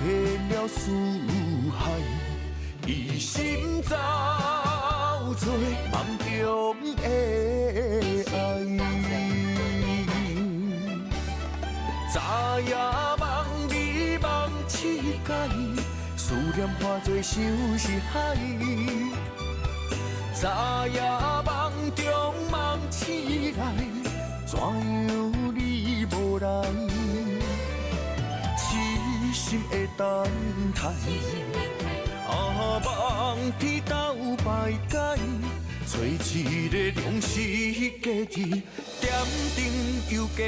遍了四海，一心走做梦中的爱。早夜梦里梦乞丐，思念化作相思海。早夜梦中梦醒来，怎样你无来？痴心的等待，啊，望天斗百解，找一个良时佳日，点灯又加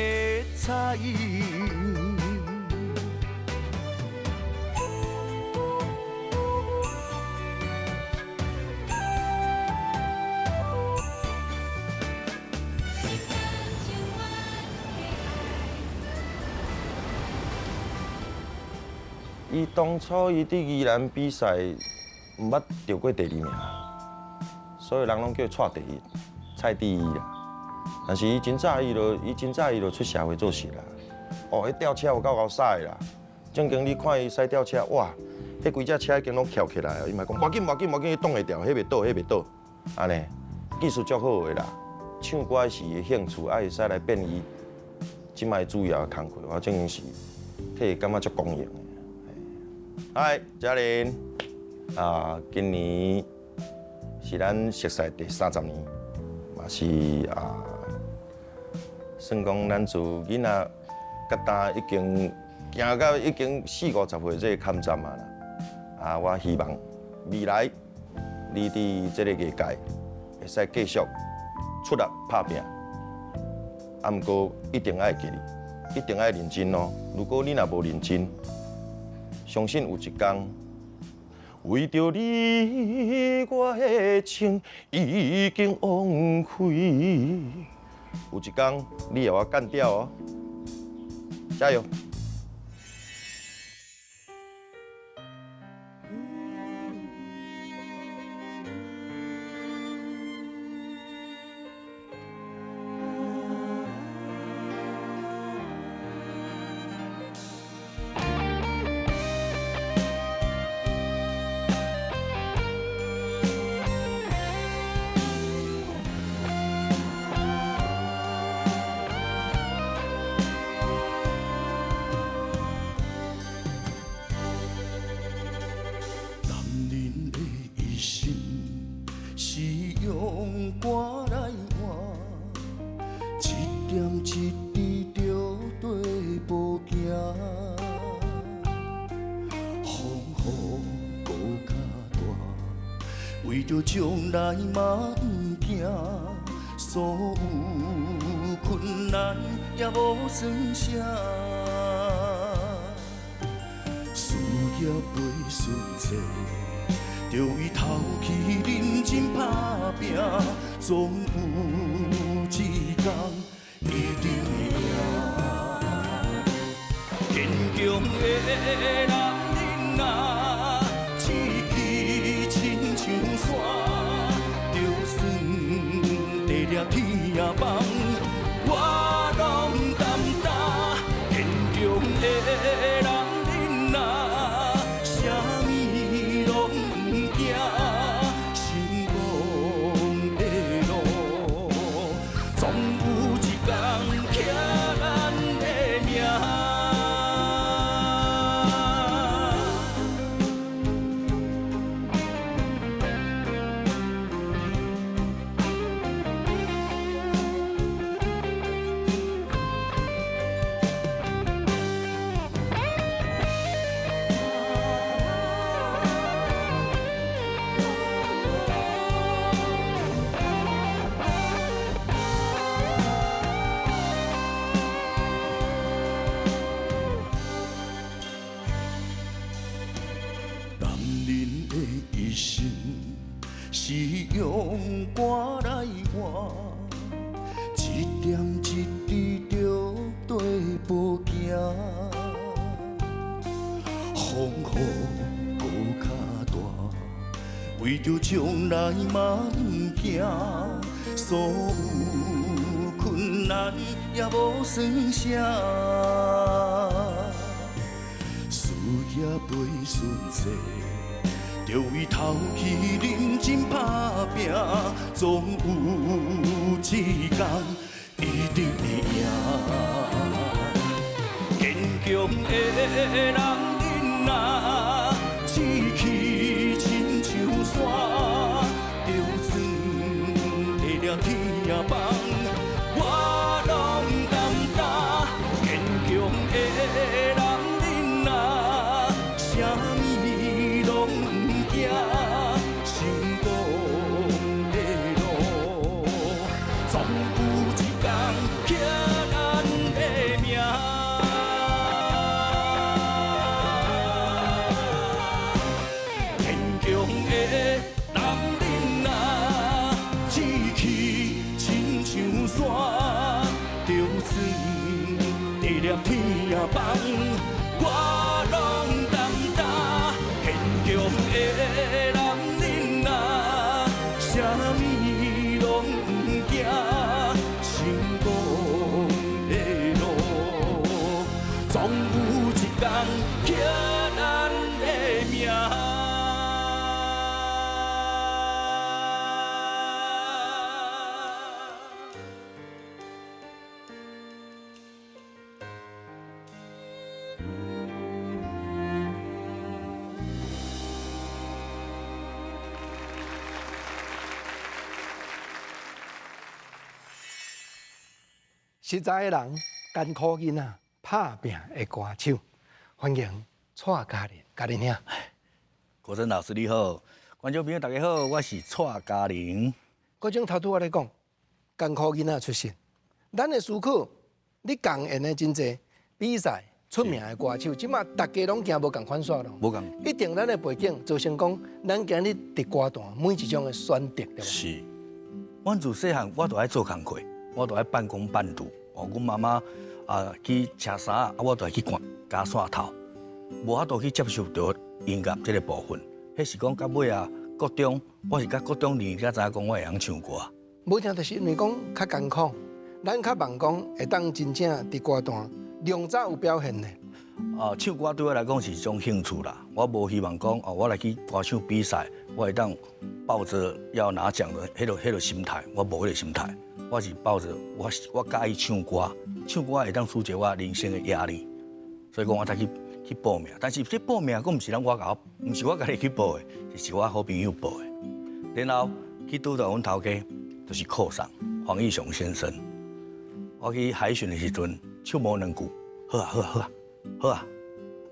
彩。伊當初伊佇宜蘭比賽，毋捌得過第二名，所有人攏叫伊蔡第一、蔡第一啦。但是伊真早伊就出社會做事啦。哦，彼吊車有夠𠢕駛的啦。正經你看伊駛吊車，哇，彼規隻車已經攏翹起來，伊嘛講無要緊無要緊無要緊，伊擋會牢，彼袂倒，彼袂倒，按呢技術足好的啦。唱歌是伊的興趣，啊會使來變伊這擺主要的工課，我正經是替伊感覺足光榮的。嗨，嘉玲，啊，今年是咱熟似第30年，嘛是啊，算講咱自囡仔到今已經行到已經四五十歲這個坎站啊啦。啊，我希望未來你佇這個藝界會使繼續出力拍拚，啊，毋過一定愛記得，一定愛認真哦。如果你若無認真，相信有一天，為著你，我的情已經枉費。有一天，你會予我幹掉哦！加油！男人的一生是用肝來換，一點一滴著綴步行，風雨閣較大，為著將來嘛毋驚，所有困難也無算啥。事業袂順遂，著為頭氣認真拍拚，總有一天一定會贏。堅強的男人啊，志氣親像山，就算地裂天也崩，我攏擔當。堅強的男人啊，啥物攏毋驚，成功的路，總有一天寫咱的名。男人的一生是用肝來換，一點一滴著綴步行，風雨閣較大，為著將來嘛毋驚，所有困難也無算啥。事業也袂顺势，著为头去认真拍拼，总有一天一定会赢。坚强的男人啊，志气亲像山，就算地裂天也崩，我拢担当。坚强的男人啊，啥物拢毋惊，成功的路，总有一天刻咱的名。坚强的男人啊，志气亲像山，就算地裂天也崩，我拢担当。坚强的男人啊，啥物拢毋惊，成功的路，总有一天刻咱的名。實在的人，艱苦囡仔，拍拚的歌手，歡迎蔡嘉玲，嘉玲兄。國珍老師你好，觀眾朋友大家好，我是蔡嘉玲。國珍頭拄仔咧講，艱苦囡仔出身，咱的思考，你共演的真濟比賽出名的歌手，這馬大家攏行無仝款煞咯。無仝。一定咱的背景造成講，咱今日佇歌壇每一種的選擇，對無？是。阮自細漢我就愛做工課，我就愛半工半讀。哦，阮媽媽啊去車衫，啊我就愛去趕加線頭，無法度去接受著音樂這個部分。彼是講到尾啊，國中我是到國中二年才知影講我會曉唱歌。無聽，就是因為講較艱苦，咱較望講會當真正佇歌壇量早有表現的。啊，唱歌對我來講是一種興趣啦。我無希望講哦，我來去歌唱比賽，我會當抱著要拿獎的彼個心態，我無彼個心態。我是抱著我佮意唱歌，唱歌會當紓解我人生的壓力，所以講我才去報名。但是這報名閣毋是咱我共，毋是我家己去報的，是我好朋友報的。然後去拄著阮頭家，就是寇桑黃義雄先生。我去海選的時陣，唱無兩句，好啊好啊好啊好啊，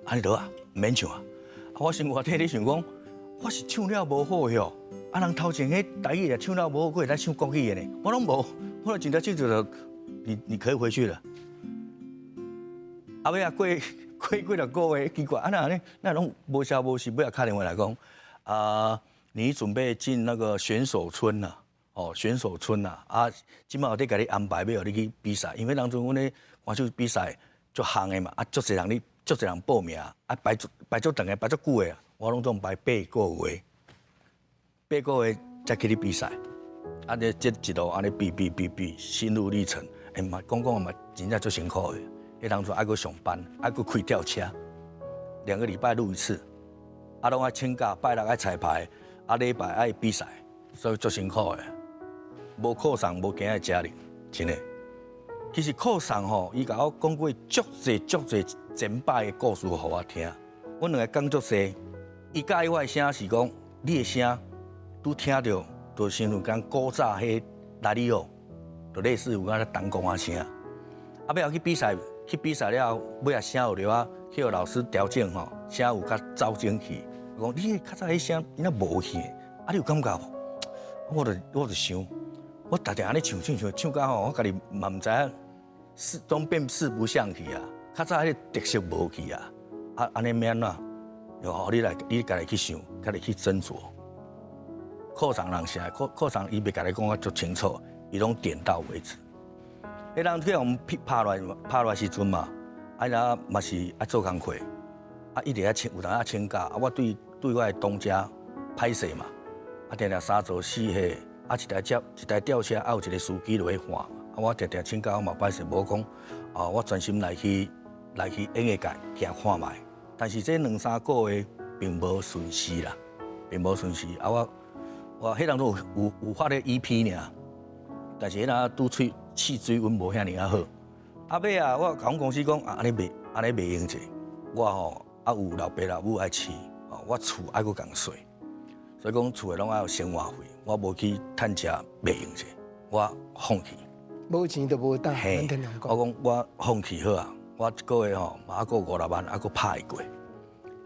按呢就好啊，毋免唱啊。我心內底咧想講，我是唱了無好喲。啊，人頭前彼台語也唱了無好，閣會使唱國語的呢？我攏無，我就真正唱就，你可以回去了。啊，尾仔過幾若個月，奇怪，啊那呢？那攏無消無息，尾仔敲電話來講，啊，你準備進那個選手村啦，哦，選手村啦，啊，這馬有咧共你安排，欲予你去比賽，因為當陣阮咧歌手比賽足夯的嘛，啊，足濟人咧，足濟人報名，啊，排足長的，排足久的，我攏總排8個月。8個月才去咧比賽，啊！這一路按呢比比比比，心路歷程，欸嘛講講嘛，真正足辛苦的。彼當陣愛閣上班，愛閣開吊車，2個禮拜錄一次，啊，攏愛請假，拜六愛彩排，啊，禮拜愛比賽，所以足辛苦的。無靠山，無今仔嘉玲，真的。其實靠山吼，伊共我講過足濟足濟前擺的故事，予我聽。阮兩个講足濟，伊佮意我的聲是講，你的聲。拄聽著，就親像講古早彼拉里奧，就類似有敢若銅鼓仔聲。啊，尾後去比賽，去比賽了後，尾仔聲有了啊，去予老師調整吼，聲有較走整去。講你較早彼聲，敢若無去，啊，你有感覺無？我就想，我逐定按呢唱唱唱唱到吼，我家己嘛毋知影，四總變四不像去啊。較早彼個特色無去啊，啊，按呢欲按怎？哦，你來，你家己去想，家己去斟酌。課上人啥，課上伊袂共你講甲足清楚，伊攏點到為止。彼人去予阮拍落來，拍落來時陣嘛，啊，伊嘛是愛做工課，啊，一直愛請，有當愛請假。啊，我對我的東家歹勢嘛，啊，定定3做4下，啊，一台車，一台吊車，啊，有一個司機落去換。啊，我定定請假，我嘛歹勢，無講，啊，我專心來去演藝界行看覓。但是這兩三個月並無損失啦，並無損失。啊，我彼當陣有發咧 EP 爾，但是彼若拄喙試水溫無遐爾仔好。啊尾啊，我共阮公司講啊，按呢袂按呢袂用者，我吼啊有老爸老母愛飼，哦，我厝愛閣共稅，所以講厝的攏愛有生活費，我無去趁食袂用者，我放棄。無錢就無膽，咱天龍我講我放棄好啊，我一個月吼嘛猶閣五六萬，猶閣拍會過。啊，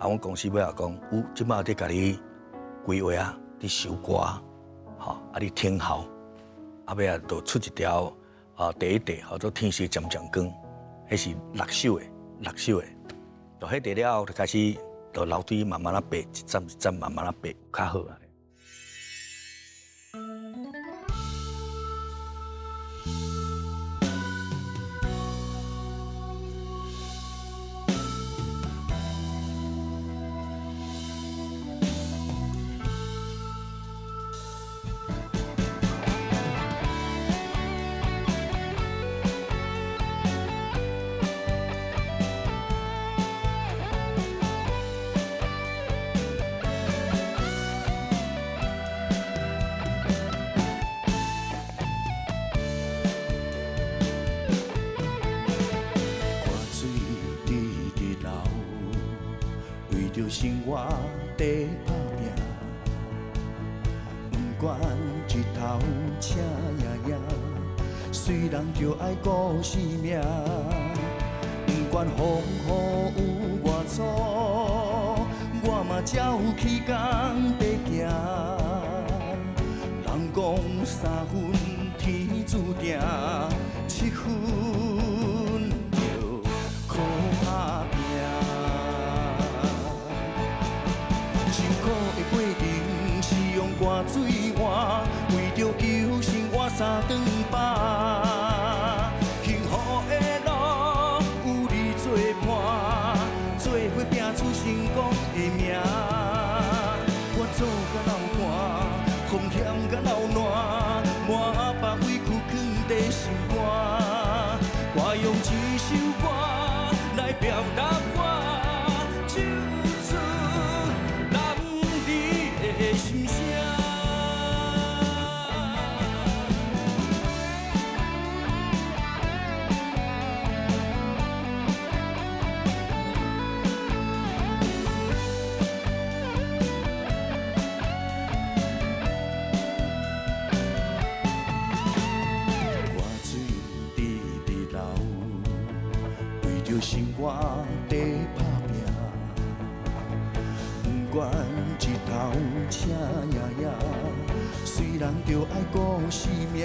阮公司尾仔講，有這擺佇共你規劃啊，佇收歌，吼，啊你聽候，啊尾仔就出一條啊第一塊，叫做《天色漸漸光》，彼是六首的，六首的。就彼塊了後，就開始就樓梯慢慢仔爬，一層一層慢慢仔爬，較好啊。著生活在拍拚，不管日头赤炎炎，随人就爱顾性命。不管风雨有偌粗，我嘛照起工在行。人讲三分天注定，七分就靠打拼。辛苦的过程是用汗水换，为著求生活三顿饱。幸福的路有你作伴，做伙拼出成功的名。我做甲流汗，风险甲流烂，满腹委屈囥伫心肝。我用这首歌来表达我唱出男儿的心声。汗水直直流，为著生活在打拼。不管日头赤炎炎，随人就爱顾性命。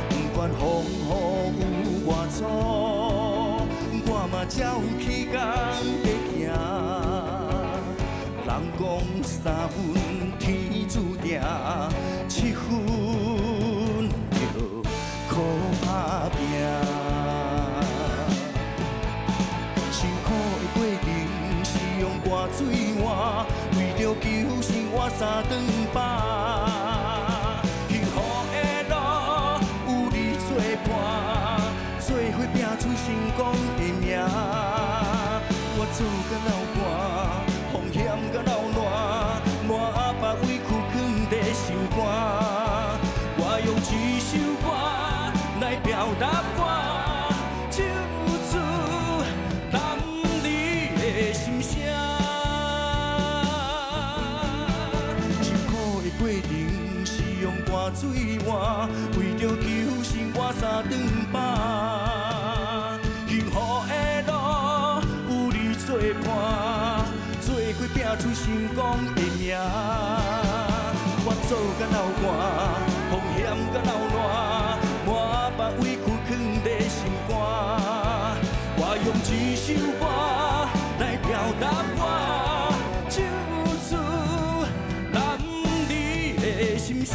不管风雨有偌粗，我嘛照起工在行。人讲三分天注定，七分就靠打拼。辛苦的过程是用汗水换，为著求生活三顿饱。幸福的路有你作伴，做伙拼出成功的名。我做甲流汗，风险甲流烂，满腹委屈囥伫心肝。我用这首歌来表达我唱出男儿的心声。辛苦的过程是用汗水换，为著求生活三顿饱。幸福的路有你作伴，做伙拼出成功的名。我做甲流汗，风险甲流烂，满腹委屈囥伫心肝。我用这首歌来表达我唱出男儿的心声。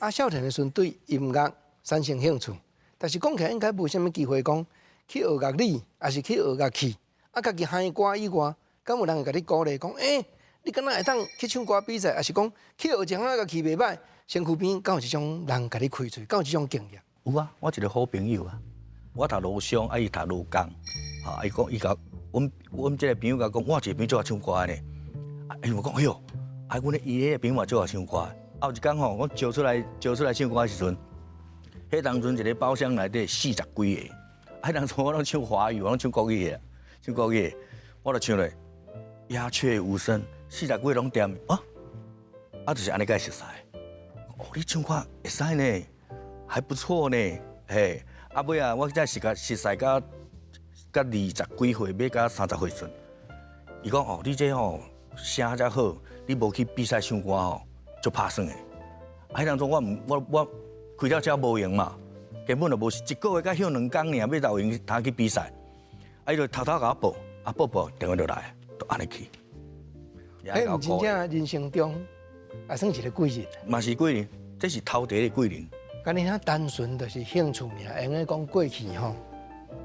啊，少年的時陣對音樂產生興趣，但是講起來應該無啥物機會講去學樂理，抑是去學樂器。啊，家己嗨歌以外，敢有人會共你鼓勵講，欸，你敢若會當去唱歌比賽，抑是講去學一項樂器袂䆀？身軀邊敢有這種人共你開喙，敢有這種經驗？有啊，我一個好朋友啊，我讀羅商，啊伊讀羅工，啊伊講伊共阮阮這個朋友共講，我一個朋友足愛唱歌的呢，啊伊嘛講，哎喲，啊阮的伊彼個朋友嘛足愛唱歌，啊有一工吼，我招出來招出來唱歌的時陣，彼當陣一個包廂內底四十幾個，啊彼當陣我攏唱華語，我攏唱國語的，唱國語的，我就唱咧，鴉雀無聲，四十幾個攏恬，啊，啊就是按呢共熟似，哦你唱歌會使呢，還不錯呢，嘿，啊尾啊，我才是共熟似甲甲二十幾歲，欲甲三十歲陣，伊講哦，你這吼聲遮好，你無去比賽唱歌吼，足拍算的。啊，彼當陣我毋我我開了車無閒嘛，根本就無一個月才歇兩工爾，欲有閒通去比賽。啊，伊就偷偷共我報，啊報報電話就來，就按呢去。彼毋真正人生中也算一個貴人。嘛是貴人，這是頭第一個貴人。敢若遐單純就是興趣爾，會用講過去吼，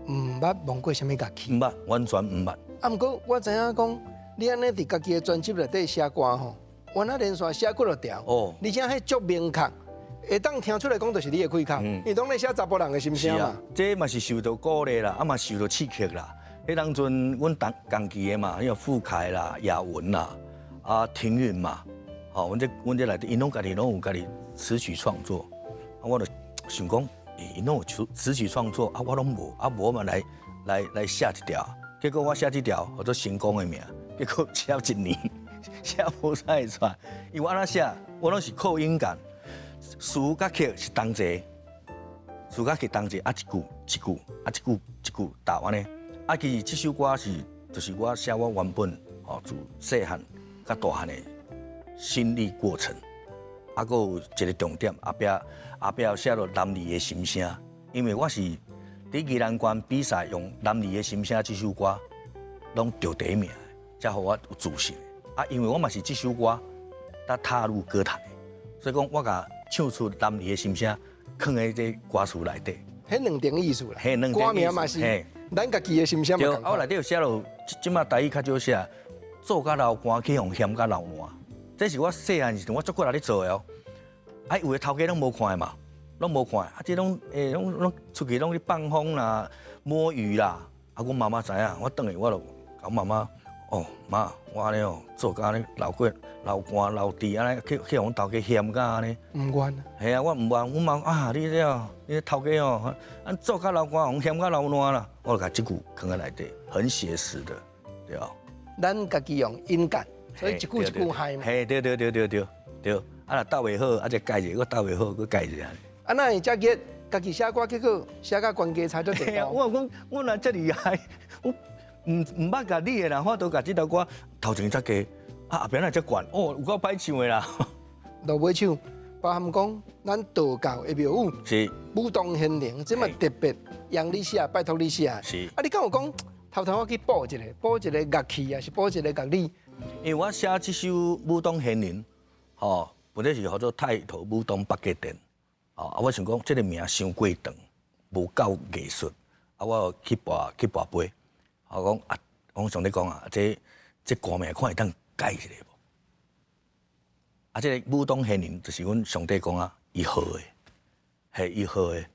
毋捌摸過啥物樂器。毋捌，完全毋捌。啊，毋過我知影講，你按呢佇家己的專輯內底寫歌吼，原來連續寫幾落條，而且彼足明確，會當聽出來講就是你的開口，伊當咧寫查埔人的心聲嘛。這嘛是受到鼓勵啦，啊嘛受到刺激啦。彼當陣阮同同期的嘛，彼個傅凱啦、雅文啦、啊庭韻嘛，吼，阮這阮這內底，𪜶攏家己攏有家己詞曲創作，啊，我就想講，𪜶攏有詞詞曲創作，啊，我攏無，啊無嘛來來來寫一條，結果我寫這條號做成功的名，結果寫一年，寫無啥會出來，因為我按怎寫，我攏是靠音感，詞佮曲是同齊，詞佮曲同齊，啊一句一句，啊一句一句答按呢。啊，其實這首歌是，就是我寫我原本吼自細漢甲大漢的心理過程，啊，閣有一個重點，後壁後壁有寫落男兒的心聲，因為我是佇宜蘭縣比賽用《男兒的心聲》這首歌，攏得第一名，才予我有自信。啊，因為我嘛是這首歌，才踏入歌壇的，所以講我共唱出男兒的心聲，囥佇這歌詞內底。彼兩層意思啦，嘿，兩歌名嘛是，咱家己的心聲嘛。對，啊，我內底有寫落，這馬台語較少寫，做甲流汗去予嫌甲流爛，這是我細漢時陣我足骨力咧做的哦。啊，有的頭家攏無看的嘛，攏無看，啊，這攏欸攏攏出去攏咧放風啦、摸魚啦。啊，阮媽媽知影，我轉去我就共媽媽，哦，媽，我按呢哦，做甲按呢流骨流汗流滴按呢，去去予阮頭家嫌甲按呢。毋願。嘿啊，我毋願，阮媽啊，你這哦，你頭家哦，按做甲流汗，予嫌甲流爛啦。我就共這句囥佇內底，很寫實的，對。咱家己用音感，所以一句一句嗨嘛。嘿，對對對對對對，啊若鬥袂好，啊再改一下，閣鬥袂好，閣改一下。啊，哪會遮熱？家己寫歌，結果寫甲懸低差足濟。我講，我若遮厲害，我毋毋捌共你的啦，我都共這條歌頭前遮低，啊後壁若遮懸，哦，有夠歹唱的啦。落尾唱，包含講咱道教的廟宇，舞動玄靈，這嘛特別讓你寫，拜託你寫。啊，你敢有講頭頭我去補一個，補一個樂器啊，是補一個樂理？因為我寫這首《舞動玄靈》，吼，本來是號做太頭舞動百家殿。哦，啊，我想講這個名傷過長，無夠藝術，啊，我去跋去跋杯，我講啊，我上帝講啊，這這歌名看會當改一下無？啊，這個舞動玄靈就是阮上帝講啊，伊號的，係伊號的。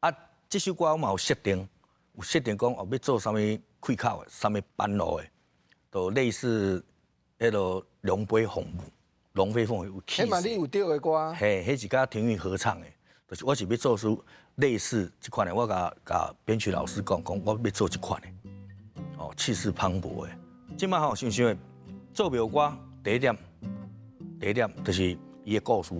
啊，這首歌我嘛有設定，有設定講哦，欲做啥物開口的，啥物班路的，就類似彼個龍飛鳳舞，龍飛鳳舞有氣勢。彼嘛你有著的歌。嘿，彼是佮庭韻合唱的。就是我是欲做出類似這款的，我共共編曲老師講，講我欲做這款的，哦，氣勢磅礴的。這馬吼想想的，做廟歌第一點，第一點就是伊的故事，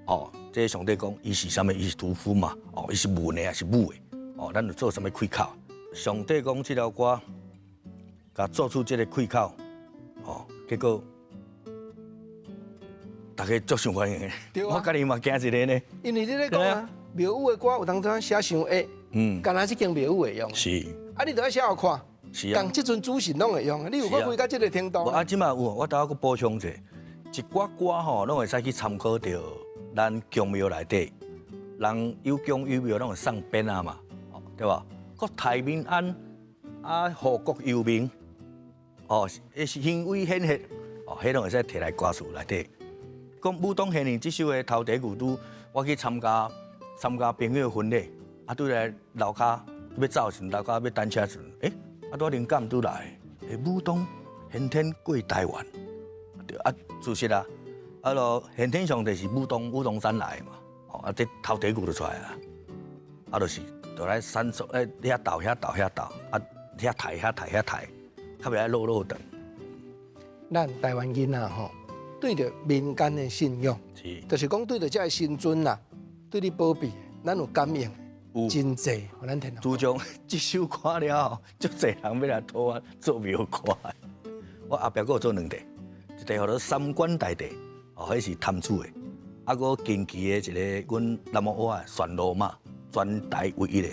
哦，這個上帝講伊是啥物？伊是屠夫嘛，哦，伊是文的還是武的？哦，咱就做啥物開口？上帝講這條歌，共做出這個開口，哦，結果大家足受歡迎的，我家己嘛驚一个呢。因為你咧講啊，廟宇的歌有當陣寫傷矮，敢若這間廟宇會用。啊，你著愛寫予看。共這陣主神攏會用，你有發揮到這個程度？啊，這馬有，我拄仔閣補充者，一寡歌吼，攏會使去參考著咱宮廟內底，人有宮有廟攏會送匾仔嘛，對無？國泰民安啊，護國佑民，哦，是行為顯赫，哦，彼攏會使提來歌詞內底。講武當賢人這首的頭第一句拄，我去參加朋友的婚禮，啊，拄來樓跤欲走的時陣，樓跤欲等車時陣，欸，啊，拄靈感拄來，欸，武當玄天過台灣，對啊，事實啊，啊囉玄天上帝是武當山來的嘛，哦，啊，這頭第一句就出來啊，啊，就是就來山上，欸，遐鬥遐鬥遐鬥，啊，遐抬遐抬遐抬，較袂愛落落長。咱台灣囡仔吼，對著民間的信仰，就是講對著這个神尊啦，對你保庇，咱有感應，真濟，予咱聽。自從這首歌了後，足濟人欲來討我做廟歌。我後壁閣有做兩塊，一塊號做三官大帝，哦，彼是潭子的，啊，閣近期的一个阮南無阿的旋羅馬，全台唯一的，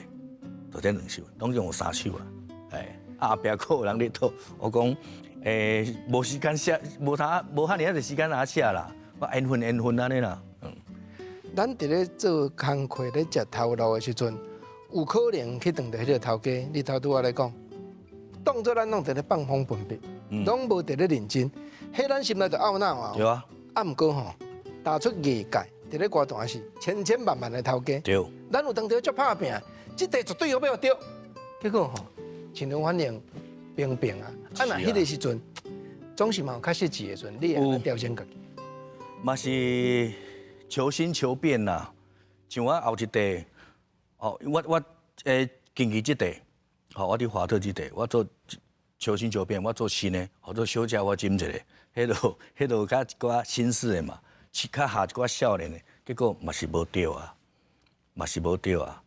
就這兩首，總共有三首啦。哎，後壁閣有人咧討，我講，欸，無時間寫，無通無遐爾仔濟時間通寫啦，我緣分緣分按呢啦。嗯。咱佇咧做工課咧食頭路的時陣，有可能去撞著彼個頭家。你頭拄仔咧講，當做咱攏佇咧放風分別，攏無佇咧認真，彼咱心內就懊惱啊。對啊。啊，毋過吼，踏出藝界，佇咧歌壇是千千萬萬的頭家。咱有當時足拍拚，這塊絕對予欲著，結果吼，市場反應平平啊。啊，若彼個時陣，總是嘛有較失志的時陣，你會按怎調整家己？嘛是求新求變啦。像我後一塊，哦，我近期這塊，吼，我佇華特這塊，我做求新求變，我做新的，號做小姐我斟一下，彼落較一寡新式的嘛，較下一寡少年的，結果嘛是無著啊，嘛是無著啊。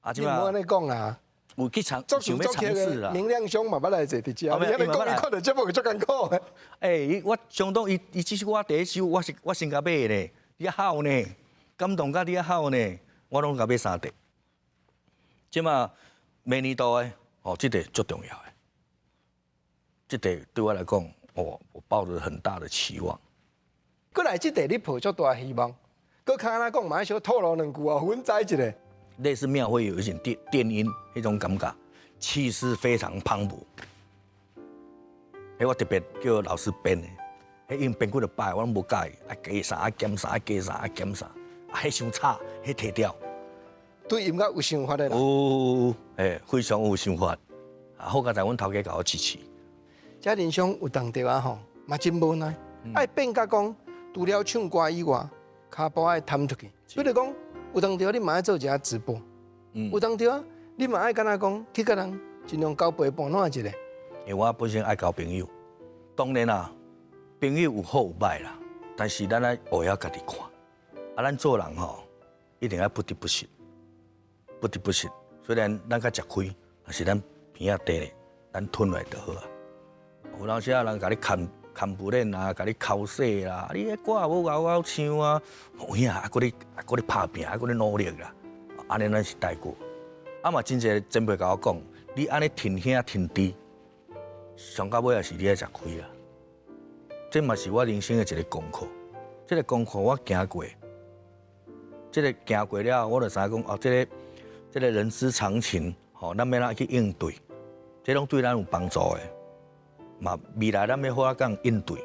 啊，你毋好按呢講啦。有去嘗，想欲嘗試啦。明亮兄嘛捌來坐佇遮，你按呢講，伊看著節目足艱苦的。欸，我相當伊，伊這首我第一首，我是我先共買的呢，你遐哭呢，感動甲你遐哭呢，我攏共買三塊。這馬明年度的，哦，這塊足重要的，這塊對我來講，我抱著很大的期望。過來這塊你抱足大希望，閣較按怎講嘛，愛小透露兩句啊，予阮知一下。類似廟會有一種電音彼種感覺，氣勢非常磅礴。彼我特別叫老師編的，彼已經編幾若擺，我攏無佮意，愛加啥愛減啥愛加啥愛減啥，啊，彼傷吵，彼提掉。對音樂有想法的啦。有，欸，非常有想法。啊，好佳哉阮頭家共我支持。這人生有當時啊吼，嘛真無奈，愛變甲講，除了唱歌以外，跤步愛探出去。比如講，有當時你嘛愛做一下直播，有當時啊，你嘛愛敢若講去共人盡量交陪伴怎一下。因為我本身愛交朋友，當然啦，朋友有好有歹啦，但是咱愛學曉家己看。啊，咱做人吼，一定愛不得不信，不得不信。雖然咱較食虧，但是咱鼻仔甜咧，咱吞落來就好啊。有當時啊，人共你牽牽不練啊，共你剾洗啦，你彼歌也無𠢕𠢕唱啊，有影啊，閣咧啊，閣咧拍拚，啊，閣咧努力啦，按呢咱是代過。啊嘛，真濟前輩共我講，你按呢停兄停弟，上到尾也是你愛食虧啊。這嘛是我人生的一個功課，這個功課我行過，這個行過了後，我就知影講哦，這個人之常情，吼，咱欲按怎去應對，這攏對咱有幫助的。嘛，未來咱欲好仔講應對，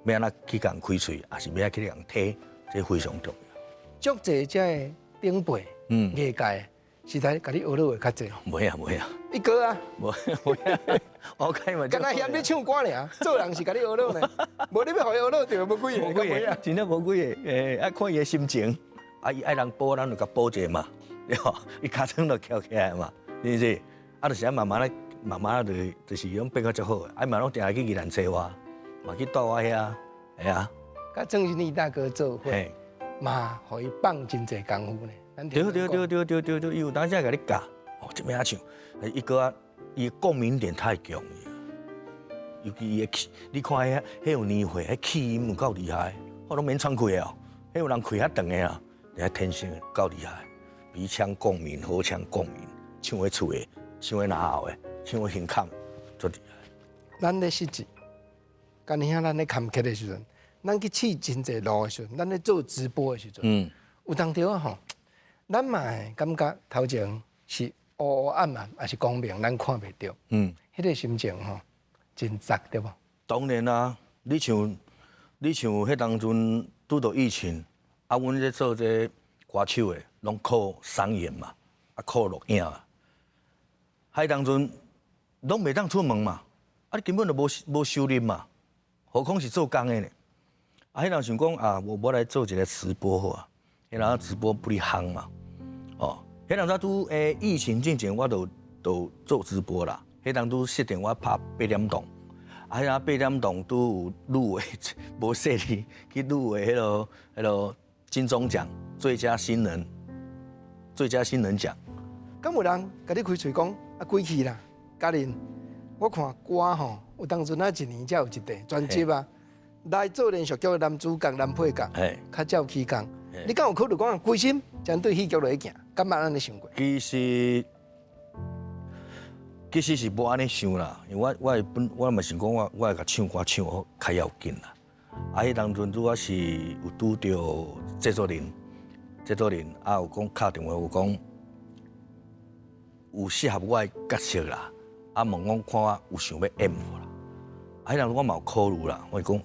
欲按怎去共開喙，抑是欲按怎去共提，這非常重要。足濟這个長輩，藝界實在共你學落的較濟。袂啊，袂啊。一哥啊。無無啊，我看嘛。敢若嫌你唱歌爾，做人是共你學落呢。無你欲予伊學落著，無幾个，無幾个，真正無幾个。欸，愛看伊的心情，啊，伊愛人補，咱就共補者嘛，對無？伊尻川就翹起來嘛，是毋是？啊，就是按慢慢咧。慢慢就是攏變甲足好的，啊嘛攏定定去宜蘭找我，嘛去蹛我遐，會啊。佮鄭新立大哥做伙，嘛予伊放真濟功夫呢。對對對對對對對，伊有當時會共你教，哦，這欲按怎唱，伊閣伊共鳴點太強，尤其伊的氣，你看彼彼有年歲，彼氣音有夠厲害，我攏免喘氣的哦，彼有人氣較長的啊，遐天生夠厲害，鼻腔共鳴、喉腔共鳴，唱咧喙的，唱咧咽喉的。唱咧胸腔，足厲害。咱咧失志，敢若咱咧坎坷的時陣，咱去試真濟路的時陣，咱咧做直播的時陣，有當時啊吼，咱嘛會感覺頭前是烏烏暗暗，抑是光明，咱看袂著。彼個心情吼，真雜對無？當然啦，你像彼當陣拄著疫情，啊，阮咧做這歌手的，攏靠商演嘛，啊靠錄影啊。彼當陣攏袂當出門嘛，啊，你根本就無收入嘛，何況是做工的呢？啊，彼陣想講啊，我來做一個直播好啊，彼陣直播不哩夯嘛，哦，彼陣拄疫情進前，我就做直播啦。彼當拄設定我拍八點檔。啊，彼陣八點檔拄有入圍，無說你去入圍彼個金鐘獎最佳新人獎。敢有人共你開喙講啊？鬼去啦，嘉玲，我看歌吼，有當陣啊，一年才有一塊專輯啊，來做連續劇的男主角、男配角，較少起工。你敢有考慮講規心針對戲劇落去行？敢捌按呢想過？其實是無按呢想啦，因為我本我嘛想講我會共唱歌唱好較要緊啦。啊，彼當陣拄仔是有拄著製作人啊，有講敲電話有講有適合我的角色啦，啊問我看我有想欲演無啦。啊，彼當陣我嘛有考慮啦，我講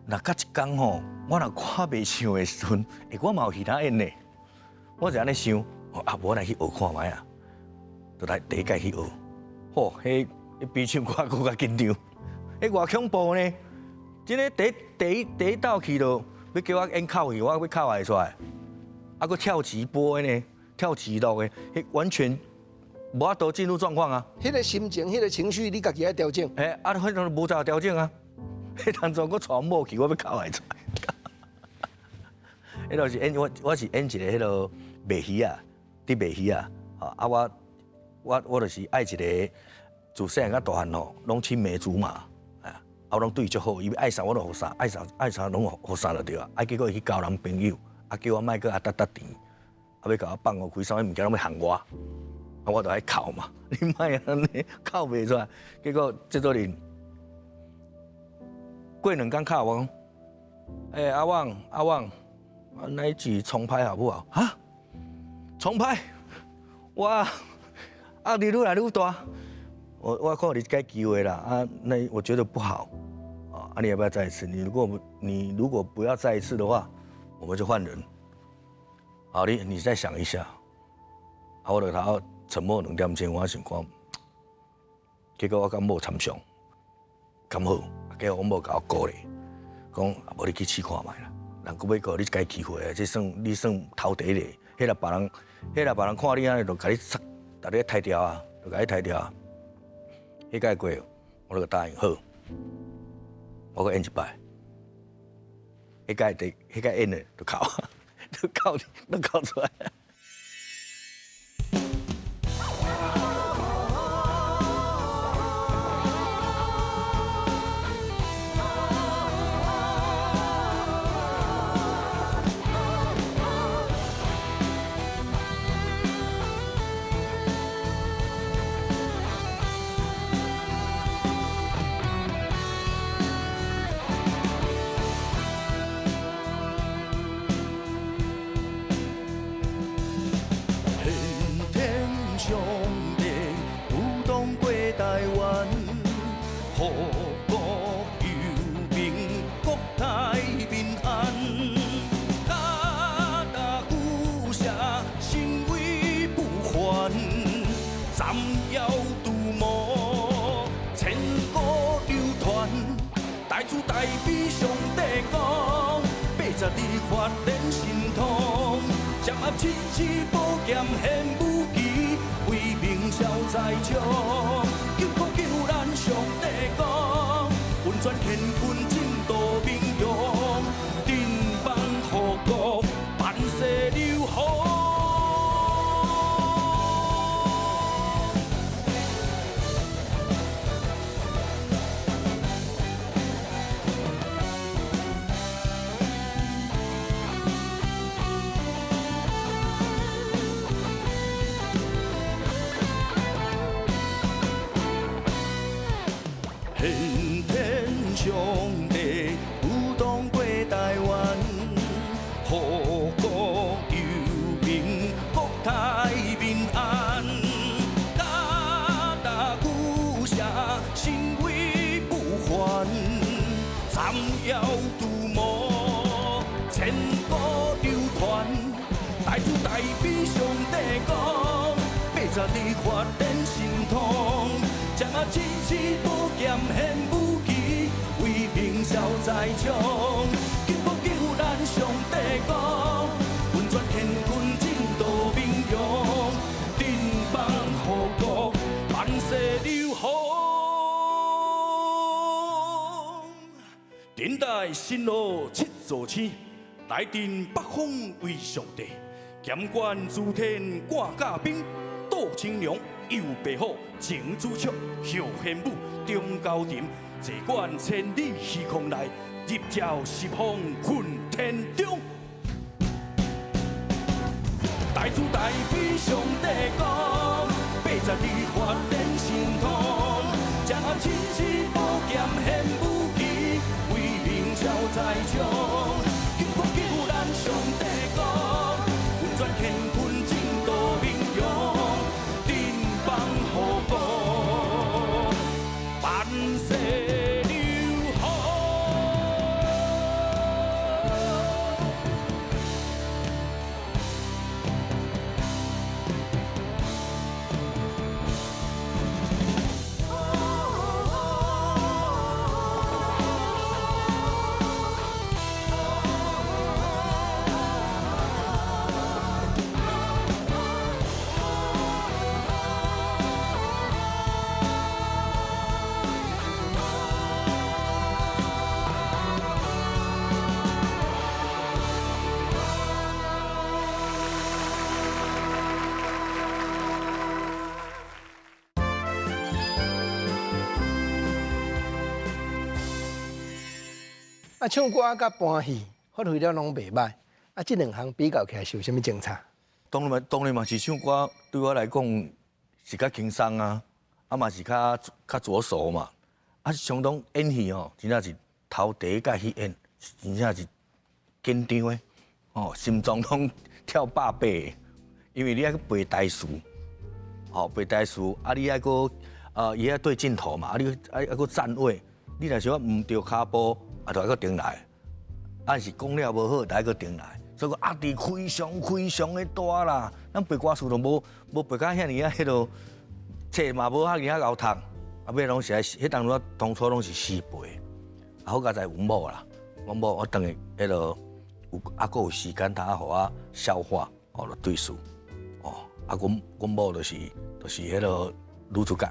若到一工吼，我若看袂唱的時陣，欸，我嘛有戲通演呢。我就按呢想，啊，無來去學看覓啊，就來第一擺去學。吼，彼比唱歌閣較緊張，彼偌恐怖呢！真的第一道去就欲叫我演哭戲，我欲哭會出來，啊，閣跳直播的呢，跳直落的，彼完全無法度進入狀況啊！彼個心情、彼個情緒，你家己愛調整。嘿，啊，彼當無怎調整啊！彼當陣閣帶某去，我欲哭會出來。彼就是演我，我是演一個彼個賣魚仔，佇賣魚仔，啊我就是愛一個自細漢到大漢吼，攏青梅竹馬，啊，我攏對伊足好，伊愛啥我攏予啥，愛啥愛啥攏予啥就對啊。啊，結果伊去交男朋友，啊，叫我莫閣阿搭搭甜，啊，欲共我放予開，啥物物件攏欲害我，啊，我就愛哭嘛，你莫按呢哭袂出來。結果製作人過兩工敲我講，欸，阿旺阿旺，咱一起重拍好不好？啊，重拍，哇！壓力愈來愈大，我看你這個機會啦，啊，那我覺得不好，啊，你要不要再一次？你如果不要再一次的話，我們就換人。好，你再想一下。啊，我就頭沉默兩點鐘，我想講，結果我佮某參詳，敢好，結果阮某共我鼓勵，講無你去試看覓啦，人閣欲閣予你這個機會，這算你算頭第一個，彼若別人，彼若別人看你按呢，就共你殺。逐日刣掉啊，就共你刣掉啊。彼屆過，我就答應好，我閣演一擺。彼屆第，彼屆演的就哭，就哭，就哭出來。大慈大悲上帝講，82發展神通，掌握七支寶劍顯武奇，威名消在場，救苦救難上帝講，運轉乾坤正道明陽，振邦護國萬世流芳。玄天上大慈大悲上帝讲，82发展神通，将啊七七宝剑显武奇，威名消在场。救苦救难上帝讲，运转乾坤正道明扬，振邦护国万世流芳。顶代新罗七座星，来镇北方为上帝，监管诸天挂甲兵，杜青龙右白虎，程朱雀后玄武中高庭，坐观千里虚空内，日照十方混天中。大慈大悲上帝讲，82发展神通，将七七宝剑显武奇，威名超在场。救苦救难上帝讲，运转乾坤正道明扬，振邦护国万世流芳。啊，唱歌佮搬戏发挥了拢袂䆀，啊，這兩項比較起來是有啥物精彩？當然嘛，當然嘛是唱歌對我來講是較輕鬆啊，啊嘛是較較著手嘛。啊，相當演戲吼，真正是頭第一擺去演，真正是緊張的，哦，心臟攏跳百八，因為你愛去背台詞，吼，背台詞，啊，你愛閣伊愛對鏡頭嘛，啊，你愛閣站位，你若是講毋著跤步，啊，就愛閣重來，啊是講了無好，就愛閣重來，所以講壓力非常非常的大啦。咱背歌詞都無背甲遐爾仔彼落，冊嘛無遐爾仔𠢕讀，啊尾攏是愛，彼當陣當初攏是死背，啊好佳哉阮某啦，阮某我轉去彼落有啊閣有時間通予我消化，哦，就對數，哦，啊阮某就是彼落女主角，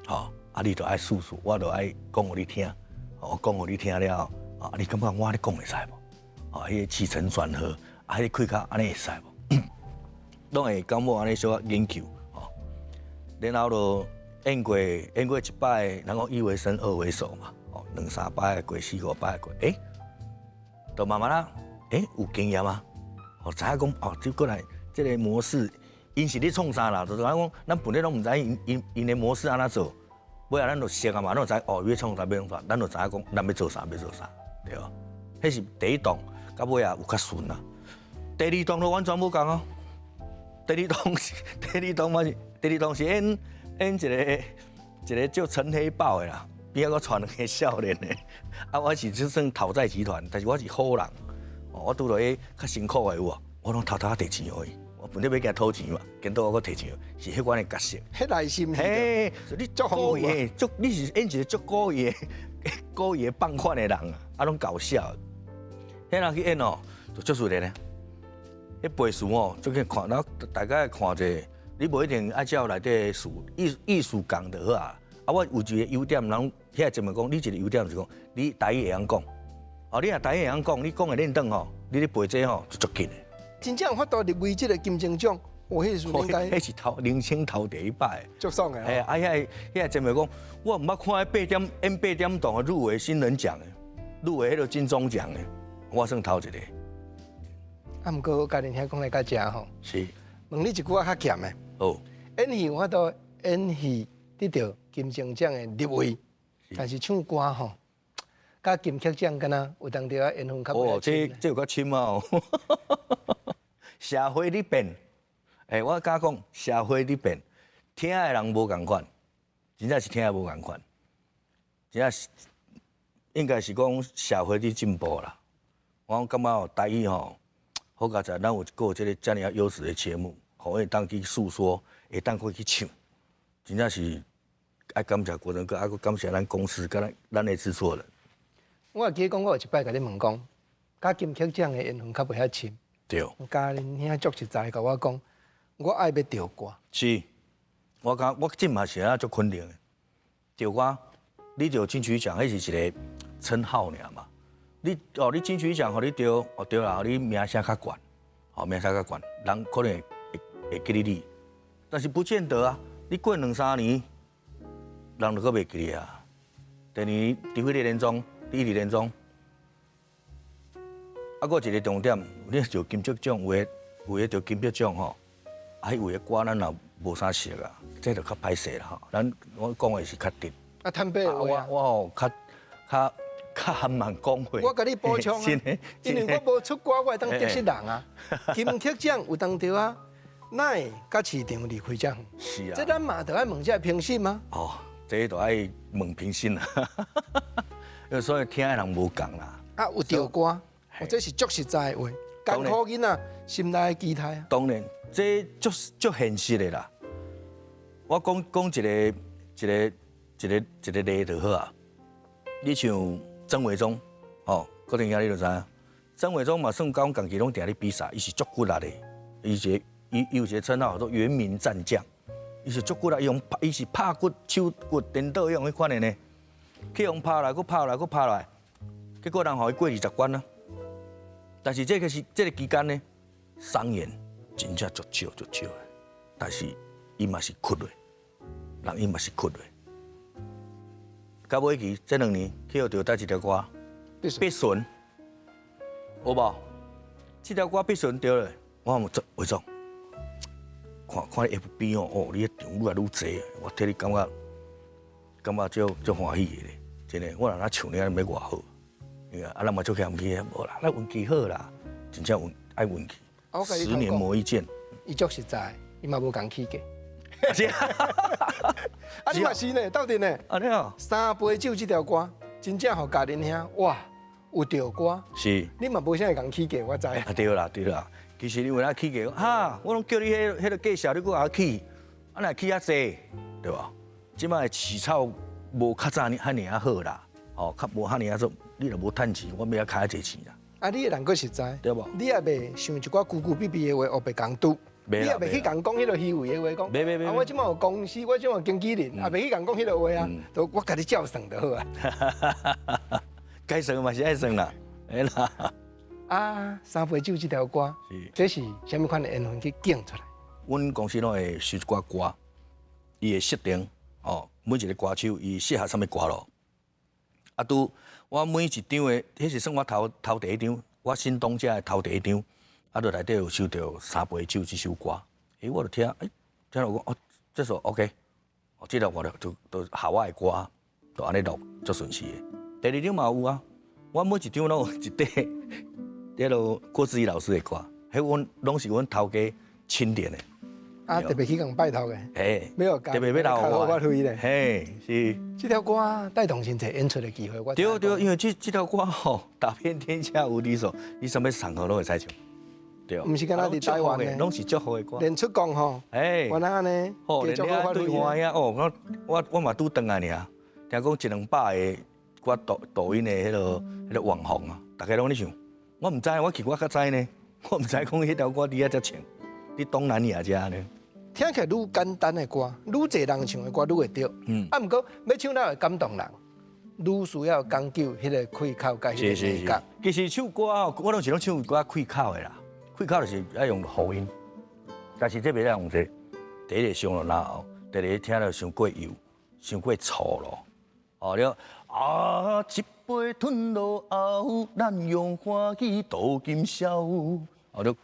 吼，啊你著愛敘述，我著愛講予你聽。我講予你聽了，啊，你感覺我按呢講會使無？啊，彼個起承轉合，啊，彼個開口按呢會使無？攏會感覺按呢小可研究，吼。然後就演過一擺，人講一為生，二為熟嘛，哦，兩三擺過，四五擺過，欸，就慢慢仔，欸，有經驗啊，哦，知影講，哦，這過來這個模式，𪜶是咧創啥啦？就是講，咱本來攏毋知𪜶𪜶𪜶的模式按怎做。尾仔咱就熟啊嘛，咱就知哦，欲創啥欲創啥，咱就知影講，咱欲做啥欲做啥，對無？彼是第一檔，到尾仔有較順啦。第二檔就完全無仝哦。第二檔是第二檔嘛是第二檔是演演一個一個叫陳黑豹的啦，邊仔閣帶兩個少年的。啊，我是就算討債集團，但是我是好人。我拄著彼較辛苦的有無？我攏偷偷仔提錢予伊。我本來欲共伊討錢嘛，結果我閣提錢，是彼款的角色。彼內心嘿，你足故意，足你是演一個足故意的、故意的放款的人啊，啊攏搞笑。彼人去演哦，就足自然的。彼背詞哦，足緊看，然後大概看者，你無一定愛照內底的詞意意思仝就好啊。啊，我有一個優點，人遐節目講，你一個優點是講，你台語會曉講。哦，你若台語會曉講，你講會輪轉吼，你咧背這吼就足緊的。真正有法度入圍這個金鐘獎，我彼時陣應該彼是頭人生頭第一擺，足爽的。嘿，啊，遐遐節目講，我毋捌看彼八點演八點檔的入圍新人獎的，入圍彼個金鐘獎的，我算頭一個。啊，毋過家己聽講來較正吼。是。問你一句話較鹹的。好。演戲有法度演戲得著金鐘獎的入圍，但是唱歌吼，佮金曲獎敢若有當時仔緣分較哦，這這有較深啊！社會咧變，欸，我敢講社會咧變，聽的人無仝款，真正是聽的無仝款，真正是應該是講社會咧進步啦。我感覺哦，台語吼，好佳哉，咱有閣有這个遮爾仔優質的節目，予會當去訴說，會當閣去唱，真正是愛感謝國成哥，啊閣感謝咱公司，佮咱的製作人。我會記得講，我有一擺共你問講，佮金曲獎的緣分較袂遐深。對。佮恁兄足實在共我講，我愛欲著歌。是，我感我這嘛是啊足肯定的。著歌，你著金曲獎，彼是一個稱號爾嘛。你哦，你金曲獎予你著，哦對啦，你名聲較懸，哦名聲較懸，人可能會記得你，但是不見得啊。你過兩三年，人就閣袂記得啊。第二年，除非你連莊，你一直連莊。啊，閣一個重點，你著金曲獎有的有的著金曲獎吼，啊，彼有的歌咱也無啥熟啊，這就較歹勢啦吼。咱我講的是較直。啊，坦白話我我吼較較較含慢講話。我共你補充啊，因為我無出歌，我會當得失人啊。金曲獎有當著啊，哪會佮市場離開遮遠？是啊。這咱嘛著愛問這個評審嗎？哦，這就愛問評審啦。因為所以聽的人無仝啦。啊，有著歌，這是足實在的話，艱苦囡仔心內的期待啊。當然，這足足現實的啦。我講講一個一個一個一個例就好啊。你像曾偉忠，吼，郭定兄你就知影，曾偉忠嘛算講仝己攏定咧比賽，伊是足骨力的，伊一個伊伊有一個稱號叫做原民戰將，伊是足骨力，伊用伊是拍骨手骨顛倒用彼款的呢，去予拍來，閣拍來，閣拍來，結果人予伊過20關啊。但是這個是這個期間呢，傷員真正足少足少的，但是伊嘛是屈落，人伊嘛是屈落。到尾期這兩年去予著佗一條歌，必順，有無？這條歌必順著咧，我有做偉總，看看 FB 哦，哦，你彼場愈來愈濟，我替你感覺感覺足足歡喜的咧，真的，我若若唱你按呢欲偌好，啊，咱嘛足嫌棄的，無啦，咱運氣好啦，真正運愛運氣，十年磨一劍。伊足實在，伊嘛無共起價。啊，你嘛是呢，鬥陣呢。按呢哦。三杯酒這條歌，真正予嘉玲兄哇，有著歌。是。你嘛無啥會共起價，我知。啊對啦對啦，其實你有影起價，哈，我攏叫你彼彼個介紹，你閣予起，啊若起較濟，對無？這擺的市場無較早爾遐爾仔好啦，哦，較無遐爾仔做，你若無趁錢，我欲按怎開遮濟錢啦？啊，你的人閣實在，對無？你也袂想一寡龜龜比比的話，烏白共拄。你也袂去共講彼个虛偽的話，講啊，我這擺有公司，我這擺有經紀人，也袂去共講彼个話啊，都我家己照算就好啊。該算嘛是愛算啦，會啦。啊，三杯酒這條歌，這是啥物款的緣分去揀出來？阮公司攏會收一寡歌，伊會設定哦，每一個歌手伊適合啥物歌路。啊，拄我每一張的，彼是算我頭頭第一張，我新東家的頭第一張。啊，就內底有收著三杯酒這首歌，欸，我就聽，欸，聽著我講，哦，這首 OK，哦，這條歌就就合我的歌，就按呢錄足順勢的。第二張嘛有啊，我每一張攏有一塊，彼个郭子儀老師的歌，彼阮攏是阮頭家欽點的。啊，特別去共拜託的，嘿，欲特別欲留我發揮咧，嘿，是。這條歌帶動真濟演出的機會，我對對，因為這這條歌吼，打遍天下無敵手，你啥物場合攏會使唱。對，毋是干焦佇台灣的，攏是祝福的歌。連出國吼，欸，原來按呢，吼，連遐對岸遐哦，我我我嘛拄轉來爾，聽講一兩百個我抖抖音的彼个彼个網紅啊，逐家攏咧唱，我毋知，我去我較知呢，我毋知講彼條歌佇遐遮唱，佇東南亞遮呢。聽起來愈簡單的歌，愈濟人唱的歌愈會著。嗯。啊，毋過欲唱了會感動人，愈需要講究彼个氣口佮彼個美感。其實唱歌哦，我攏是攏唱歌氣口的啦。氣口就是愛用喉音，但是這袂使用這個。第一個傷落咽喉，第二個聽了傷過油，傷過粗咯。哦，了啊，一杯吞落喉，咱用歡喜度今宵。哦，就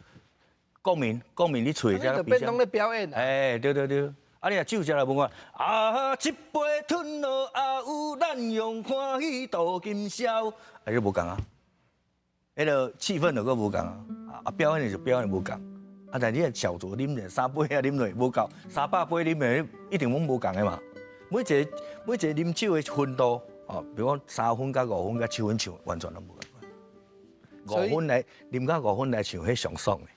共鳴共鳴，你喙才就變攏咧表演。欸，對對對，啊，你若酒食來無看，啊，一杯吞落喉，咱用歡喜度今宵。啊，你無仝啊？彼个氣氛就閣無仝啊！啊，表演就表演無仝，啊，但你若小酌啉者三杯啊，啉落無夠，300杯啉落一定攏無仝的嘛。每一個每一個啉酒的分度，哦，比如講3分佮5分佮7分唱，完全攏無仝。五分來啉到五分來唱，彼上爽的。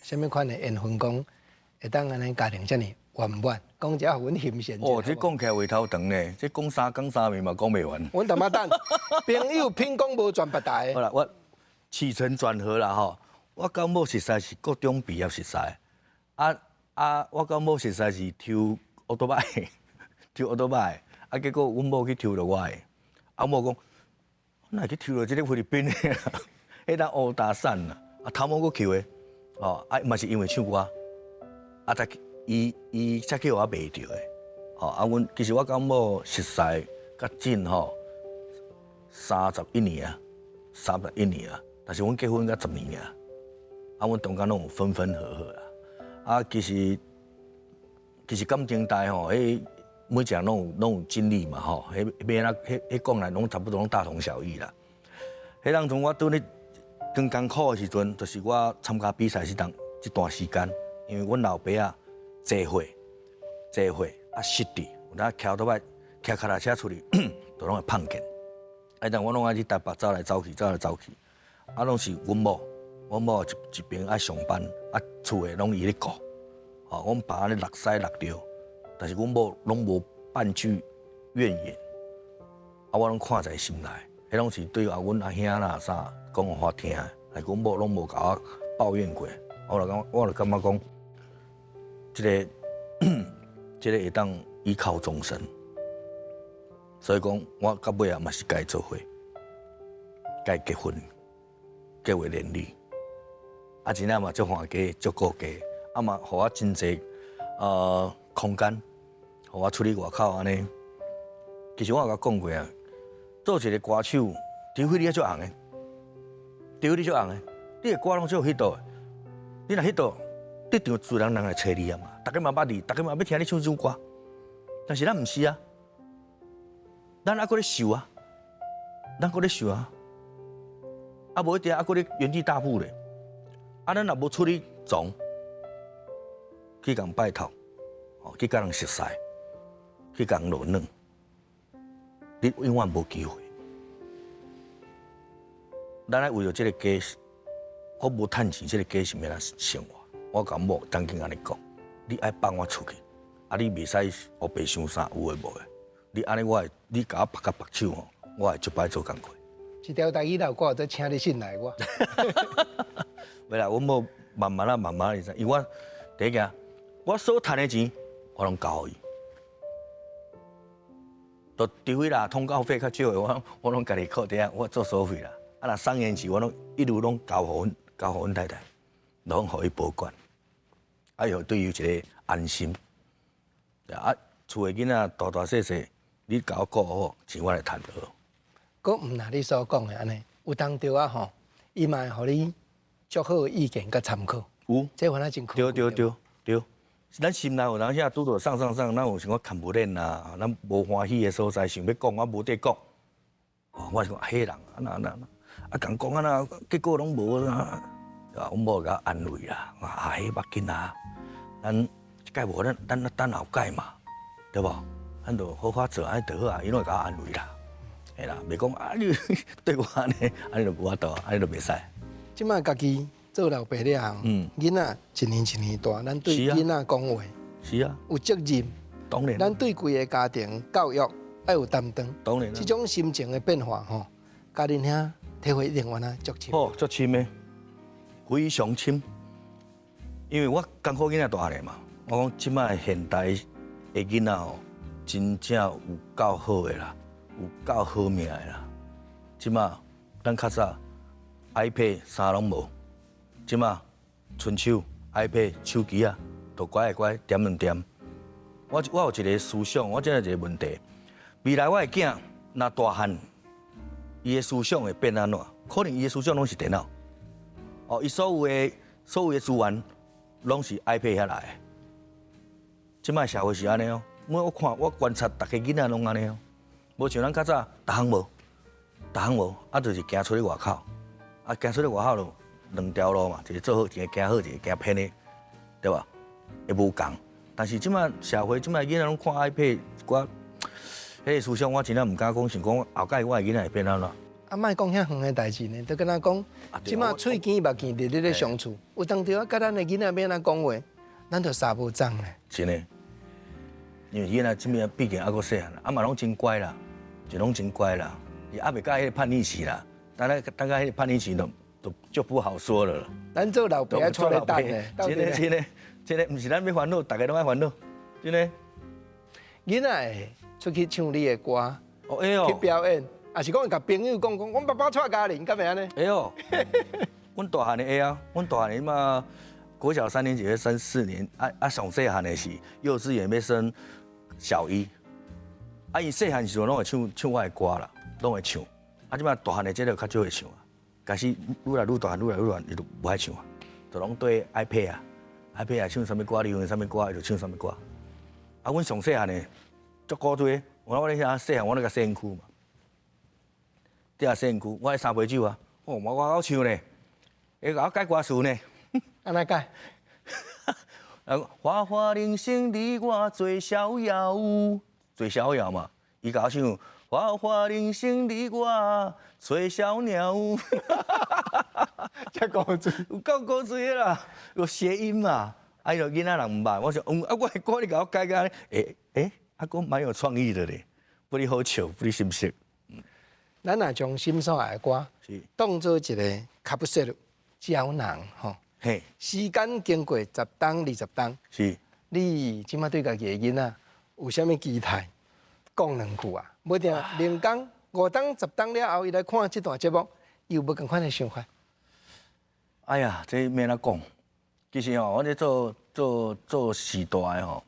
啥物款的緣分講會當按呢家庭遮爾圓滿，講這予阮欣羨。哦，這講起來話頭長呢，這講三工三暝嘛講袂完。阮淡仔等，朋友品講無全白台。好啦，我起承轉合啦吼，我佮某熟似是高中畢業熟似，啊啊，我佮某熟似是抽歐多擺，抽歐多擺，啊結果阮某去抽著我的，啊某講，哪會去抽著這个菲律賓的？彼當烏達散啦，啊頭毛閣抾的。哦，啊嘛是因為唱歌，啊才伊伊才去予我賣著的。哦，啊，阮其實我佮某熟似較近吼，31年啊，31年啊，但是阮結婚才10年啊，啊，阮中間攏有分分合合啦。啊，其實其實感情代吼，彼每一個人攏有經歷嘛吼，彼欲按怎彼彼講來攏差不多攏大同小異啦。彼當陣我拄咧真艱苦的時陣，就是我參加比賽時陣這段時間，因為阮老爸啊坐火坐火啊失智，有當騎倒擺騎腳踏車出去，就攏會碰見。啊，但我攏愛去台北走來走去，走來走去，啊，攏是阮某，阮某一一邊愛上班，啊，厝的攏伊咧顧，吼，阮爸按呢落屎落尿，但是阮某攏無半句怨言，啊，我攏看在心內，彼攏是對啊，阮阿兄啦啥講予我聽，但阮某攏無共我抱怨過，我就感覺，我就感覺講，這個會當依靠終身。所以講，我到尾啊嘛是共伊做伙，共伊結婚，結為連理。啊，真正嘛足歡喜，足顧家，啊嘛，予我真濟空間，予我出去外口按呢。其實我有共講過啊，做一個歌手，除非你愛足紅的，除非你足紅的，你的歌攏總有彼度的。你若彼度，你就自然人來揣你啊嘛。逐家嘛捌你，逐家嘛欲聽你唱這首歌。但是咱毋是啊，咱猶閣咧想啊，咱閣咧想啊，啊無一定猶閣咧原地踏步咧。啊，咱若無出去撞，去共拜託，哦，去共人熟似，去共人落軟，你永遠無機會。咱愛為著這個家，我無趁錢，這個家是欲按怎生活？我共某曾經按呢講，你愛放我出去，啊，你袂使烏白想啥有的無的，你按呢我會，你共我縛甲縛手吼，我會足歹做工課。這條台語老歌，都請你信賴我。袂啦，阮某慢慢啊，慢慢啊，因為我第一件，我所趁的錢，我攏交予伊。就除非啦，通告費較少的，我攏家己扣底下，我做收費啦。啊，若送煙錢，我攏一路攏交予阮太太，攏予伊保管。啊，又對伊有一個安心。啊，厝的囡仔大大細細，你共我顧好，錢我來趁就好。閣毋若你所講的按呢，有當著啊吼，伊嘛會予你足好的意見佮參考。有，這反正真對對對對，咱心內有當時啊，拄著上上上，咱有想講看無練啊，咱無歡喜的所在，想欲講，我無得講。哦，我是講彼人啊，那那啊，共講啊那，結果攏無啊。啊，阮某共我安慰啦，啊，彼無要緊啊，咱這擺無咱咱等後擺嘛，對無？咱就好好做按呢就好啊，伊攏會共我安慰啦。嘿啦，袂講啊你對我按呢，按呢就無法度，按呢就袂使。這擺家己做老爸了後，囡仔一年一年大，咱對囡仔講話，是啊，有責任。當然。咱對規个家庭教育愛有擔當。當然。這種心情的變化吼，佮恁遐體會一定原來足深。哦，足深的，非常深。因為我艱苦囡仔大漢的嘛，我講這擺現代的囡仔吼，真正有夠好的啦，有夠好命的啦。這擺咱較早 iPad 啥攏無，這擺伸手 iPad 手機啊，都乖的乖，點兩點。我有一個思想，我這有一個問題，未來我的囝若大漢，伊的思想會變按怎？可能伊的思想攏是電腦，哦，伊所有的資源攏是 iPad 遐來的。這擺社會是按呢哦，我看我觀察逐个囡仔攏按呢哦，無像咱較早，逐項無，逐項無，啊，就是行出去外口，啊，行出去外口就兩條路嘛，一個做好，一個行好，一個行偏的，對吧？會無仝。但是這擺社會，這擺囡仔攏看 iPad，我彼个思想我真正毋敢講，想講後蓋我的囡仔會變按怎？啊，莫講遐遠的代誌呢，就敢若講，這擺喙耳目耳日日咧相處，有當時啊，佮咱的囡仔欲按怎講話，咱就捎無鬃咧。真的，因為囡仔這邊畢竟猶閣細漢，啊嘛攏真乖啦，就攏真乖啦，伊猶未到彼个叛逆期啦，等下等下彼個叛逆期就就不好說了。咱做老爸愛帶咧等咧，真的真的真的，毋是咱欲煩惱，逐家攏愛煩惱，真的。囡仔會出去唱你的歌，哦會哦，去表演，抑是講會共朋友講講，阮爸爸蔡嘉玲，敢會按呢？會哦，阮大漢的會啊，阮大漢的嘛，國小三年級欲升四年，啊啊上細漢的是幼稚園欲升小一，啊伊細漢時陣攏會唱唱我的歌啦，攏會唱，啊這擺大漢的這個較少會唱啊，開始愈來愈大漢，愈來愈大漢，伊就無愛唱啊，就攏對 iPad 啊，iPad 啊唱啥物歌，流行啥物歌，伊就唱啥物歌。啊，阮上細漢的足古錐，我咧遐細漢，我咧共洗身軀嘛，佇遐洗身軀，我愛三杯酒啊，哦，我我曉唱咧，會共我改歌詞呢。按怎改？花花人生你我做逍遙，做逍遙嘛。伊共我唱花花人生你我做小鳥。遮古錐，有夠古錐的啦，有諧音嘛。啊，伊就囡仔人毋捌，我想，嗯，啊，我的歌你共我改改，欸欸，啊，閣蠻有創意的咧，不哩好笑，不哩心適。咱若將心所愛的歌，當做一個卡普雪膠囊吼。嘿，時間經過十冬、二十冬，你這馬對家己的囡仔有啥物期待？講兩句啊！無定明工5冬10冬了後，伊來看這段節目，伊有無仝款的想法？哎呀，這免怎講？其實吼，我咧做做做序大的吼，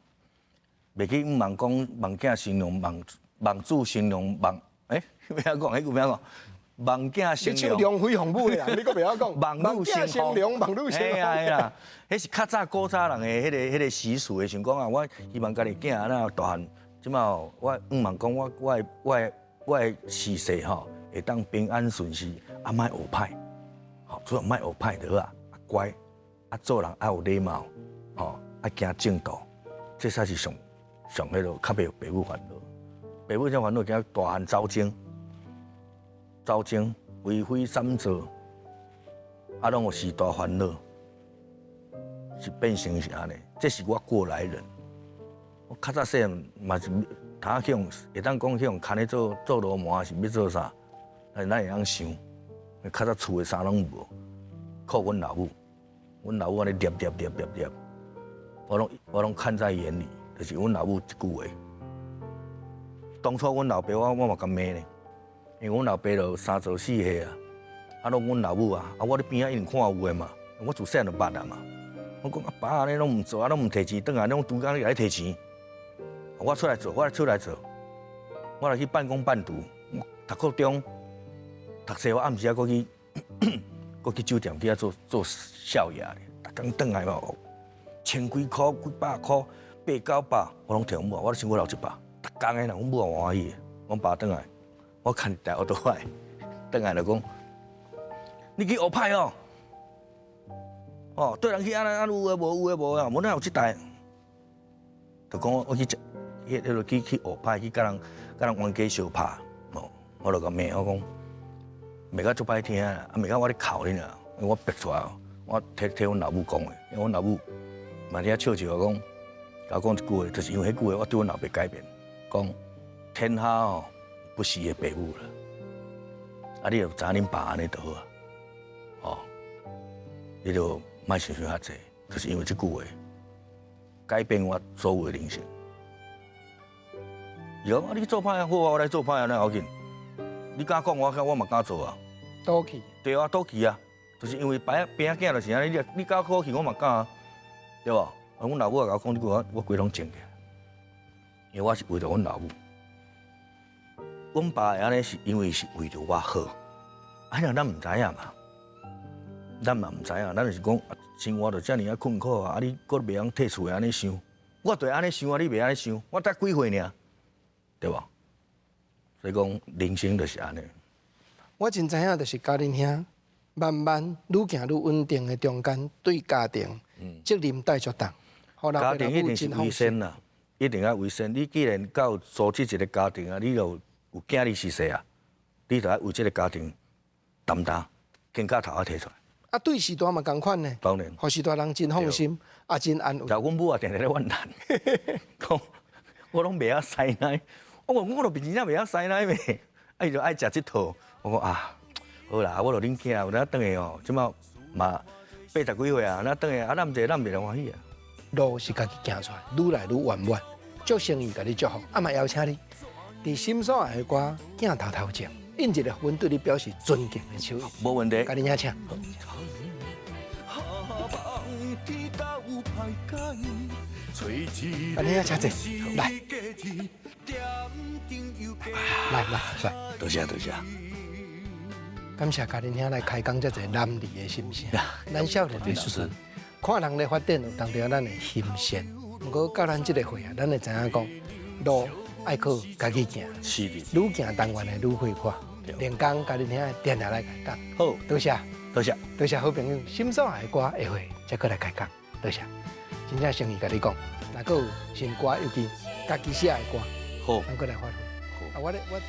袂去毋望講望囝成龍，望望子成龍，望欸，欲按怎講？彼句欲按怎講？望囝成龍。你唱龍飛鳳舞的人，你閣袂曉講？望女成龍，望女成鳳。嘿啊嘿啦，彼是較早古早人的彼個習俗的，想講啊，我希望家己囝啊若大漢，這馬吼，我向望講我我的我的我的時勢吼，會當平安順遂，啊，莫學歹，吼，主要莫學歹就好啊，啊乖，啊做人愛有禮貌，吼，啊行正道，這才是上上彼落較袂予爸母煩惱。爸母這煩惱，驚大漢走精，走精為非三做，啊，攏有序大煩惱，是變成是按呢。這是我過來人。我較早細漢嘛是，通去予會當講去予牽咧做做鱸鰻，是欲做啥？但是咱會曉想，較早厝的啥攏無，靠阮老母，阮老母按呢捏捏捏捏捏，我攏看在眼裡，就是阮老母一句話。當初阮老爸我嘛共罵呢，因為阮老爸就三做四歲啊，啊攏阮老母啊，啊我佇邊仔一直看有的嘛，我自細漢就捌啊嘛。我講阿爸按呢攏毋做，啊攏毋提錢轉來，攏拄工你來提錢。我出來做，我來出來做，我來去半工半讀，讀高中，讀冊我暗時啊，閣去，閣去酒店去遐做做少爺咧，逐工轉來嘛，千幾箍、幾百箍、八九百，我攏提阮母，我辛苦留一百，逐工的人，阮母也歡喜。阮爸轉來，我牽一台歐多拜，轉來就講，你去學歹哦，哦，對人去按呢按有的無有的無啊，無哪有這代，就講我去食。彼彼落去去學歹，去佮人佮人冤家相拍，哦，我就共罵我講，罵甲足歹聽啊，罵甲我咧哭你爾，我逼出來，我替替阮老母講的，因為阮老母嘛佇遐笑笑講，共我講一句話，就是因為彼句話，我對阮老爸改變，講天下哦不是的爸母啦，啊，你就知影恁爸按呢就好啊，哦，你就莫想想遐濟，就是因為這句話改變我所有的人生。伊講啊，你做歹啊，好啊，我來做歹啊，那要緊。你敢講，我我嘛敢做啊。賭氣。對啊，賭氣啊，就是因為邊仔邊仔囝就是按呢，你敢好氣，我嘛敢啊，對無？啊，阮老母也共我講這句話，我規攏靜起來，因為我是為著阮老母。阮爸會按呢，是因為是為著我好。啊，咱毋知影嘛，咱嘛毋知影，咱就是講生活就遮爾仔困苦啊，啊你閣袂曉替厝的按呢想，我就按呢想啊，你袂按呢想，我才幾歲爾。對無？所以講人生就是按呢。我真知影，就是嘉玲兄慢慢愈行愈穩定的中間，對家庭責任帶足重。家庭一定是為先啦，一定愛為先。你既然到組織一個家庭啊，你就有囝兒是勢啊，你就愛為這個家庭擔當，肩胛頭仔提出來。啊，對序大嘛仝款呢。當然。予序大人真放心，也真安慰。就阮母也定定咧怨嘆，講我攏袂曉師奶。我講我都真正袂曉師奶咩？啊，伊就愛食這套。我講啊，好啦，我著恁囝，有當轉來哦，這馬嘛八十幾歲啊，那轉來啊，咱毋濟，咱袂歡喜啊。路是家己行出來，愈來愈圓滿。祝生意共你祝福，啊嘛邀請你，佇心所愛的歌鏡頭頭前，印一個阮對你表示尊敬的手印。無問題。共你請。共你請坐，來。來來來，多謝多謝。感謝嘉玲兄來開講這濟男兒的心聲。咱少年的時陣，看人咧發展，有當時咱會欣羨。毋過到咱這個歲啊，咱會知影講路愛靠家己行，是的，愈行當然會愈開闊。連工嘉玲兄定定來開講。好，多謝，多謝，多謝好朋友，心所愛的歌下回再閣來開講。多謝，真正誠意共你講，若閣有新歌，尤其家己寫的歌，好，咱閣來發揮。啊，我咧我。